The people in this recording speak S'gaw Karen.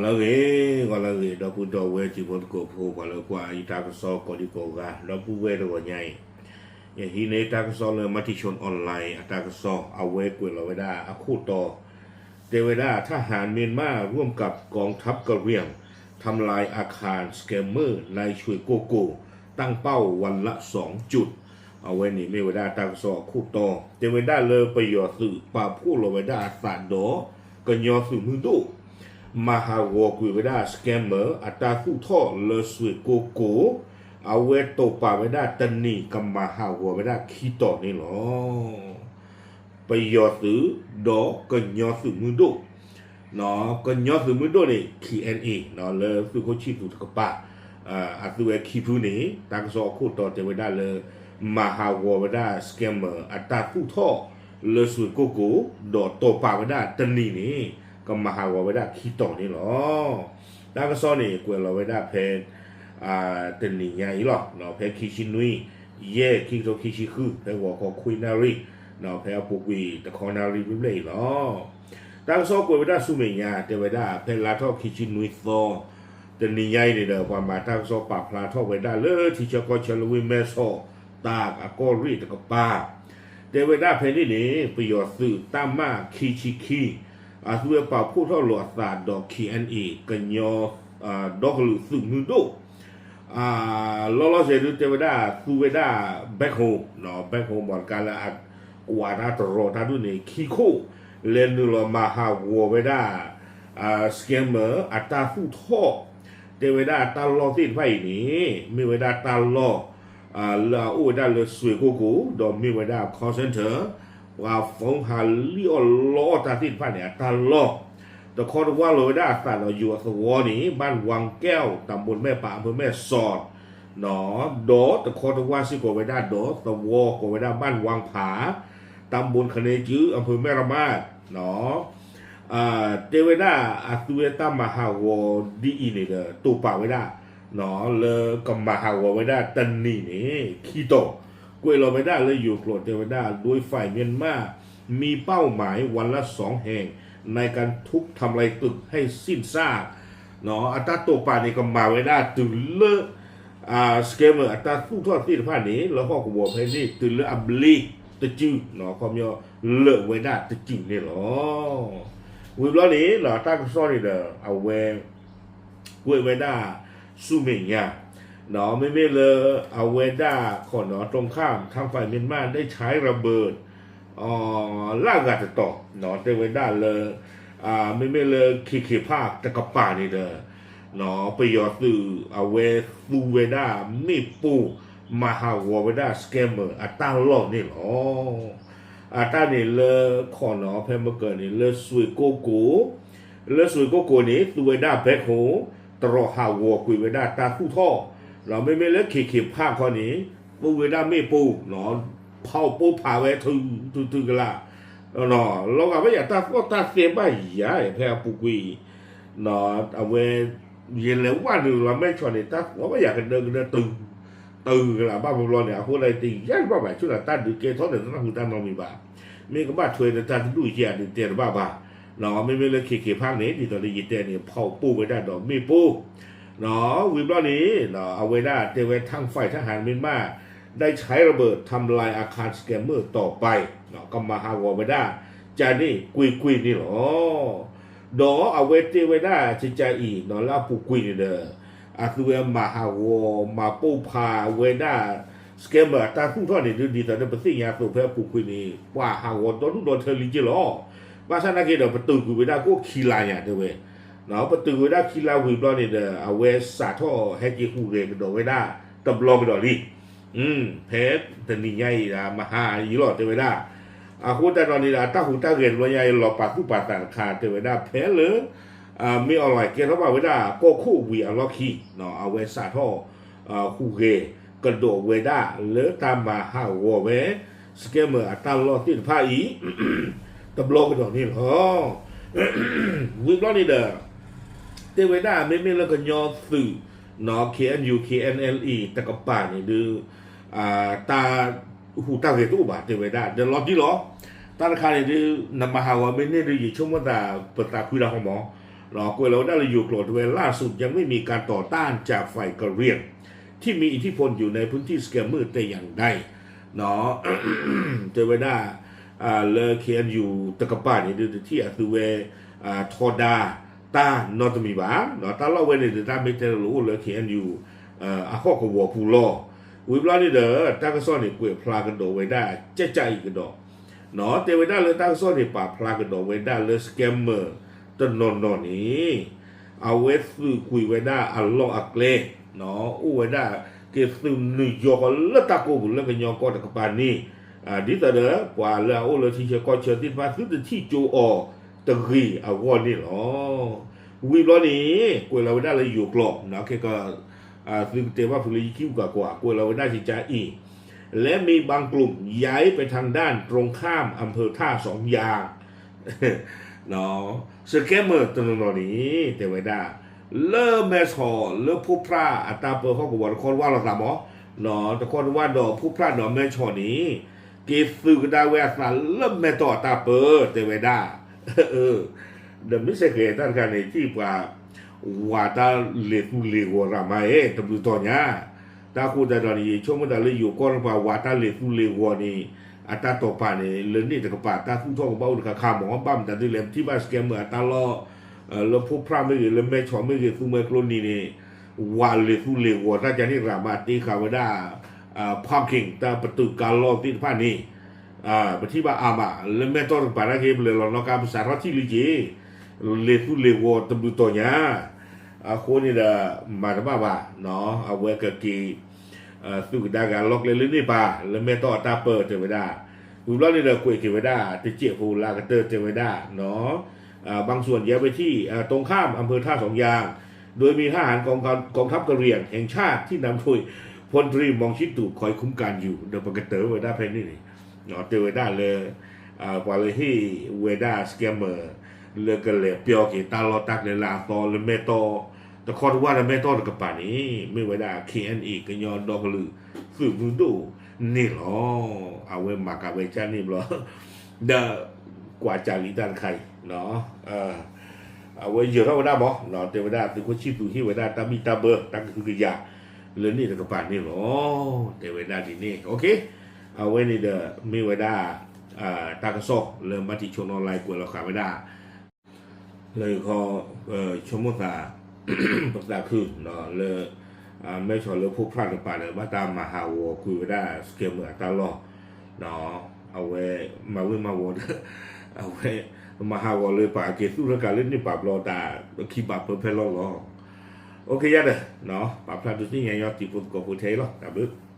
ဂီၤလၢအဂ့ၤ, ဂီၤလၢအဂ့ၤ ဒီပုၢ်ဒီဝဲၢ်တံၤဖိသကိးဖိ ပှၤလၢကွၢ်ယတၢ်ကစီၣ်ကိးဒံကိးဂၤ ဒီပုၢ်ဝဲၢ်တဂီၤညါအံၤ, ယဟံးန့ၢ်တၢ်ကစီၣ်လၢ Matichon Online အတၢ်ကစီၣ် အဝဲကွဲးလီၤဝဲဒၣ်အခိၣ်တီ, တဲဝဲဒၣ် ทหารเมียนมาร่วมกับกองทัพกะเหรี่ยง ทำลายอาคาร scammer ในซอยโกโก้ ตั้งเป้าวันละสองจุด အဝဲန့ၣ်မ့ၢ်ဝဲဒၣ်တၢ်ကစီၣ်အခိၣ်တီ, တဲဝဲဒၣ်လၢပယီၤသုးပာ်ဖှိၣ်လီၤဝဲဒၣ်အသးဒီး ကညီသုးမုၢ်ဒိၣ် မၤဟးဂီၤကွံာ်ဝဲဒၣ် scammer အတၢ်သူၣ်ထီၣ်လၢစွ့ၣ်ကိကိၣ်, အဝဲတိာ်ပာ်ဝဲဒၣ်တနံၤ ကမၤဟးဂီၤဝဲဒၣ်ခံတီၤန့ၣ်လီၤ. ပယီၤသုးဒီးကညီသုးမုၢ်ဒိၣ်, ကညီသုးမုၢ်ဒိၣ်န့ၣ် KNA လၢသုးခိၣ်ဆံၣ်သူးတကပၤ အသုဝဲခံဖုန့ၣ် တၢ်ကစီၣ်အခိၣ်တီတဲဝဲဒၣ်လၢ မၤဟးဂီၤဝဲဒၣ် scammer အတၢ်သူၣ်ထီၣ်လၢစွ့ၣ်ကိကိၣ်, ဒီးတိာ်ပာ်ဝဲဒၣ်တနံၤန့ၣ် ကမၤဟးဂီၤဝဲဒၣ်ခံတီၤန့ၣ်လီၤ. တၢ်ကစီၣ်န့ၣ် ကွဲးလီၤဝဲဒၣ်ဖဲ တနံၤညါအံၤလီၤ. ဖဲခံဆံနွံ ယဲၢ် ခံကထိခံဆံဃု ဖဲဂီၤခီခွံနၣ်ရံၣ် ဖဲအပူၤကွံာ်တခီနၣ်ရံၣ်ဘျဲၣ်ဘျဲၣ်အံၤလီၤ. တၢ်ကစီၣ်ကွဲးဝဲဒၣ်ဆူမဲာ်ညါ တဲဝဲဒၣ် ဖဲလါထီၣ်ခံဆံနွံသီ တနံၤညါအံၤန့ၣ်ဒီး ပှၤမၤတၢ်ကစီၣ်ပာ်ဖျါထီၣ်ဝဲဒၣ်လၢ ထံဆၢကီၢ်ဆၢလၢဝ့ၢ်မဲၢ်ဆီး တၢ်အကီၢ်ရ့ၣ်တကပၤ, တဲဝဲဒၣ်ဖဲန့ၣ်န့ၣ် ပယီၤသုးတၢ်မၣ်ခံဆံခံ အသုဝဲပာ်ဖှိၣ်ထီၣ်လိာ်အသးဒီး KNA ကညီ ဒီကလုာ်သုးမုၢ်ဒိၣ် လီၤလီၤဆဲးဒုးတဲဝဲဒၣ် သူဝဲဒၣ် backhoe, backhoe မ့ၢ်တကါလၢအကွးတၢ်တရီတၢ်ဒုးန့ၣ် ခံခိၣ် လဲၤနုာ်လီၤမၤဟးဂီၤဝဲဒၣ် scammer အတၢ်သူၣ်ထီၣ်, တဲဝဲဒၣ်တၢ်လီၢ်သ့ၣ်တဖၣ်အံၤန့ၣ် မ့ၢ်ဝဲဒၣ်တၢ်လီၢ် လၢအအိၣ်ဝဲဒၣ်လၢစွ့ၣ်ကိကိၣ် ဒီးမ့ၢ်ဝဲဒၣ် call center, ပှၤ phone ဟးလံၣ်အီၣ်လီအီၣ်တၢ်သ့ၣ်တဖၣ်န့ၣ် အတၢ်လီၢ်, တခီတဝၢ်လီၤဝဲဒၣ်အသးဒီးယိၤအသဝီန့ၣ် บ้านวังแก้ว ตำบลแม่ปะ อำเภอแม่สอด ဒီးတခီတဝၢ်စ့ၢ်ကီးဝဲဒၣ်ဒီးသဝီကိးဝဲဒၣ် บ้านวังผา ตำบลคะเนจื้อ อำเภอแม่ระมาด တဲဝဲဒၣ်အသုဝဲတၢ်မၤဟးဂီၤဒ်အံၤန့ၣ်ဒီး တိာ်ပာ်ဝဲဒၣ် လၢကမၤဟးဂီၤဝဲဒၣ်တနံၤန့ၣ် ခံတီၤ, ကွဲးလီၤဝဲဒၣ်လၢယိၤကျိာ်တဲဝဲဒၣ် โดยฝ่ายเมียนมามีเป้าหมายวันละสองแห่งในการทุบทำลายตึกให้สิ้นซาก အတၢ်တိာ်ပာ်န့ၣ် ကမၤဝဲဒၣ်တုၤလၢ scammer အတၢ်သူၣ်ထီၣ်သ့ၣ်တဖၣ်န့ၣ် လၢဟီၣ်ကဝီၤဖဲန့ၣ် တုၤလၢအဘျ့တစု ခီပညီ လၢာ်ဝဲဒၣ်တစုန့ၣ်လီၤ. ဝံၤဘျီန့ၣ် တၢ်ကစီၣ်န့ၣ်ဒီး အဝဲ ကွဲးဝဲဒၣ်ဆူမဲာ်ညါ, မ့မ့ၢ်လၢအဝဲဒၣ်ခီနီၤ ตรงข้าม ทางฝ่ายเมียนมาได้ใช้ระเบิด လၢအဂၤတတီၤ တဲဝဲဒၣ်လၢ မ့မ့ၢ်လၢ KK Park တကပၤန့ၣ်ဒီး ပယီၤသုးအဝဲသူဝဲဒၣ်မ့ၣ်ပိၢ် မၤဟးဂီၤဝဲဒၣ် scammer အတၢ်လီၢ်န့ၣ်လီၤ. အတၢ်န့ၣ်လၢခီနီၤ ဖဲမကၢၤန့ၣ် လၢစွ့ၣ်ကိကိၣ် လၢစွ့ၣ်ကိကိၣ်န့ၣ် သူဝဲဒၣ် backhoe တရီးဟးဂီၤကွံာ်ဝဲဒၣ်တၢ်သူၣ်ထီၣ်, ဒီးမ့မ့ၢ်လၢ KK Park ခီန့ၣ် သူဝဲဒၣ်မ့ၣ်ပိၢ် ဖီၣ်ပိၢ်ဖးဝဲထုထုကလး, လီၤဂာ်ဘၣ်ယၤတၢ်သီၣ်တၢ်သဲဘၣ်ယၤ ဖဲအပူၤကွံာ် အဝဲ ယလဲၤဝဲနုာ်လီၤမဲၢ်ဆီးန့ၣ် တၢ်သီၣ်ဘၣ်ယၤကဒၢကဒၢတုၤ တုၤကလးဘၣ်ဘျီန့ၣ် အဃိဒၣ်တယါတဘၣ်ဘၣ် ဆိဒၣ်တၢ်ဒုးကဲထီၣ်န့ၣ် တနၢ်ဟူတၢ်နီတမံၤဘၣ်, မ့ၢ်ကဘၣ်ထွဲဒီးတၢ်တဒူၣ်ယဲၢ်ဒုးတဲတဘၣ်ဘၣ်, မ့မ့ၢ်လၢ KK Park န့ၣ် ဒ်သိးလၢယတဲန့ၣ် ဖီၣ်ပိၢ်ဝဲဒၣ်ဒီးမ့ၣ်ပိၢ် ဝံၤဘျီန့ၣ် အဝဲဒၣ်တဲဝဲ ทางฝ่ายทหารเมียนมาได้ใช้ระเบิดทำลายอาคาร scammer ต่อไป ကမၤဟးဂီၤဝဲဒၣ် ကန့ၣ်ကွ့ၢ်ကွ့ၢ်န့ၣ်လီၤ. ဒီးအဝဲတဲဝဲဒၣ် ကကါအံၤ လၢအပူၤကွံာ်န့ၣ်ဒီး အသုဝဲမၤဟးဂီၤ မၤပိၢ်ဖးဝဲဒၣ် scammer အတၢ်သူၣ်ထီၣ်န့ၣ် ဒ်သိးလၢပသ့ၣ်ညါအသိးဖဲအပူၤကွံာ်န့ၣ် ပှၤဟးဂီၤဒီဒူၣ်ဒီထၢလံက့လီၤ. ဘၣ်ဆၣ်နာ်က့ဒီး ပတုာ်ကွံာ်ဝဲဒၣ်ကိၣ်ခံလါညါတဲဝဲ ပတုာ်ကွံာ်ဝဲဒၣ်ခံလါဝံၤဘျီန့ၣ်ဒီး အဝဲစးထီၣ်ဟဲက့ၤဟူးဂဲၤကဒီးဝဲဒၣ်တဘျီကဒီးလံ. ဖဲတနံၤညါအံၤ မဟါအံၤလီၤတဲဝဲဒၣ်. အဃိသတးဒီးန့ၣ်ဒီး အတၢ်ဟူးတၢ်ဂဲၤတဘျီညါအံၤ လီၤပာ်သူၣ်ပာ်သးတခါ တဲဝဲဒၣ်ဖဲလၢ မ့ၢ်အီၤလၢကဲထီၣ်ဘၣ်ဝဲဒၣ်ကီၢ်ခိၣ်ဝံၤအလီၢ်ခံ အဝဲစးထီၣ် ဟူးဂဲၤကဒီးဝဲဒၣ်လၢတၢ်မၤဟးဂီၤဝဲ scammer အတၢ်လီၢ်သ့ၣ်တဖၣ်အံၤ တဘျီကဒီးန့ၣ်လီၤ. ဝံၤဘျီန့ၣ်ဒီး တဲဝဲဒၣ်မ့မ့ၢ်လၢကညီသုး KNU KNLA တကပၤန့ၣ်ဒုး တၢ်ဟူးတၢ်ဂဲၤတအိၣ်ဘၣ် တဲဝဲဒၣ် ဒီးလီၤတံၢ်လီၤ. တၢ်တခါန့ၣ်ဒုး နမၤဟးဂီၤမ့ၢ်န့ၢ်ဒုး ယဆိကမိၣ်သး ပသးခုဒၣ်ဟီမး ကွဲးလီၤဝဲဒၣ်လၢယိၤကျိာ်တဲဝဲ ล่าสุดยังไม่มีการต่อต้านจากฝ่ายกะเหรี่ยงที่มีอิทธิพลอยู่ในพื้นที่สแกมเมอร์แต่อย่างใด တဲဝဲဒၣ် လၢ ခ့ၣ်အဲၣ်ယူၣ် တကပၤန့ၣ် ဒုးတထံၣ်အသုဝဲ ထီဒါတၢ်နီတမံၤဘၣ်. တၢ်လီၢ်ဝဲန့ၣ်ဒီး တၢ်မ့ၢ်တဲလၢအိၣ်လၢ ခ့ၣ်အဲၣ်ယူၣ် အဟီၣ်ကဝီၤပူၤလီၤ. ဝံၤဘျီန့ၣ်ဒီး တၢ်ကစီၣ်န့ၣ် ကွဲးဖျါကဒီးဝဲဒၣ် ကၠၢ်ကၠၢ်အံၤကဒီး တဲဝဲဒၣ်လၢတၢ်ကစီၣ်န့ၣ် ပာ်ဖျါကဒီးဝဲဒၣ်လၢ scammer တနီၤနီၤန့ၣ် အဝဲသုးကွံာ်ဝဲဒၣ်အလီၢ်အကျဲ အိၣ်ဝဲဒၣ်က့ၤသုးနုာ်ယီၤဃီလၢတၢ်ကိၢ်ပူၤလၢကညီကီၢ်တကပၤန့ၣ် ဒ်သိးဒီး ပှၤလၢအအိၣ်လၢထံဆၢကီၢ်ဆၢသ့ၣ်တဖၣ် သုတထံၣ်ကၠိအီၤတဂ့ၤအဂီၢ်န့ၣ်လီၤ. ဝံၤဘျီန့ၣ် ကွဲးလီၤဝဲဒၣ်လၢယိၤကျိာ် ခဲက သုကတဲဘၣ်ဖုးလၢယခံပူၤကကွၢ် ကွဲးလီၤဝဲဒၣ်ကကါအံၤ และมีบางกลุ่มย้ายไปทางด้านตรงข้ามอำเภอท่าสองยาง scammer တနီၤနီၤန့ၣ် တဲဝဲဒၣ် လၢမဲၢ်ဆီး လၢဖိဖြၣ်အတၢ်ပၢဟီၣ်ကဝီၤတခီတဝၢ်လိာ်သးမး တခီတဝၢ်ဒီးဖိဖြၣ်ဒီးမဲၢ်ဆီးန့ၣ် က့ၤသုးကဒါဝဲအသးလၢမဲၢ်တီၢ်အတၢ်ပၢ တဲဝဲဒၣ် ဒီးမ့ၢ်စ့ၢ်ကီးတၢ်တခါန့ၣ် ထံၣ်ပှၤ ဝးတၢ်လ့ၤသူလ့ၤဂီၤရၤမး တဘျုးတီၤညါ တၢ်ဃိသတးဒီးန့ၣ် ယဆိကမိၣ်သးလၢယိၤကီၢ်တကပၤ ဝးတၢ်လ့ၤသူလ့ၤဂီၤန့ၣ် အတၢ်တီၢ်ပာ်န့ၣ် လၢန့ၣ်တကပၤ တၢ်သူၣ်ထီၣ်ကဘၣ်အိၣ်တခါခါမး ဘၣ်မတၤဒ်လဲၣ် ပထံၣ်ဘၣ် scammer အတၢ်လီၢ် လၢဖိဖြၣ်မ့ၢ်ဂ့ၤ လၢမဲၢ်ဆီးမ့ၢ်ဂ့ၤ သူမှဲကျိနံၤန့ၣ် ဝးလ့ၤသူလ့ၤဂီၤတၢ်ကန့ၣ်ရၤမး တ့ဃာ်ဝဲဒၣ် parking တၢ်ပတုာ်ကါလီၢ်သ့ၣ်တဖၣ်န့ၣ် ပထံၣ်ဘၣ်အါမး လၢမဲၢ်တီၢ်တကပၤနာ်က့ ပလဲၤလီၤနီၣ်ကါ ပစးထီၣ်ထံၣ်လံက့ၤ လ့ၤသူလ့ၤဂီၤတဘျုးတီၤညါ အဃိန့ၣ်ဒီး မၤတဘၣ်ဘၣ် အဝဲကက့ၤ သုးကဒါက့ၤအလီၢ်ကျဲလၢန့ၣ်ပၤ လၢမဲၢ်တီၢ်အတၢ်ပၢတဲဝဲဒၣ် ဝံၤဘျီန့ၣ်ဒီးကွဲးက့ၤဝဲဒၣ် တစဲးဖိလၢအကတၢၢ်တဲဝဲဒၣ် บางส่วนย้ายไปที่ เอ่อ ตรงข้ามอำเภอท่าสองยาง โดยมีทหารกองกองทัพกะเหรี่ยงแห่งชาติที่นำโดยพลตรีมองชิตุคอยคุ้มกันอยู่ ဒီးပကတၢၢ်ဝဲဒၣ်ဖဲန့ၣ်န့ၣ် တဲဝဲဒၣ်လၢ ပှၤလၢဟ့ၣ်ဝဲဒၣ် scammer လၢကလဲၤပျီက့ၤတၢ်လီၢ်တၢ်ကျဲလၢအသီလၢမဲၢ်တီၢ် တခီတဝၢ်ဒီးမဲၢ်တီၢ်တကပၤန့ၣ် မ့ၢ်ဝဲဒၣ် ခ့ၣ်အဲၣ်အ့ၣ် ကညီဒီကလုာ်သုးမုၢ်ဒိၣ်န့ၣ်လီၤ. အဝဲမၤကၤဝဲကၢ်န့ၣ်ဘျီ ဒီးကွၢ်ကၢ်လံတၢ်တခါအံၤ အဝဲယၢၤထီၣ်ဝဲဒၣ်မး တဲဝဲဒၣ်သုးခိၣ်ဆံၣ်သူးဟ့ၣ်ဝဲဒၣ်တၢ်ဘံၣ်တၢ်ဘၢ တၢ်ကဟုကယာ် လၢန့ၣ်တကပၤန့ၣ်လီၤ. တဲဝဲဒၣ်ဒ်န့ၣ် အဝဲန့ၣ်ဒီးမ့ၢ်ဝဲဒၣ် တၢ်ကစီၣ်လၢမၤတံၤဆိၣ်နီၣ်လါကွဲးလီၤဃာ်ဝဲဒၣ် လၢယခီ ဆိကမိၣ်သး ပသးခုလၢ မဲၢ်ဆီးလၢဖိဖြၣ်တကပၤဒီး ဘၣ်တၢ်မၤဟးဂီၤကွံာ်ဝဲဒၣ် scammer အတၢ်လီၢ် အဝဲမၤဝ့ၢ်မၤဝီၤဒီး အဝဲမၤဟးဂီၤလၢပှၤက့ၤသူၣ်ထီၣ်ကးလၢန့ၣ် ပာ်ဘျီတၢ်ခံဘၣ်ပၢဖဲလီၢ်လီၤ. အိၣ်ခ့ယါဒီး ပာ်ဖျါဒုးသ့ၣ်ညါညီတံၤဖိသကိးဖိထဲအံၤလီၤ တၢ်ဘျုး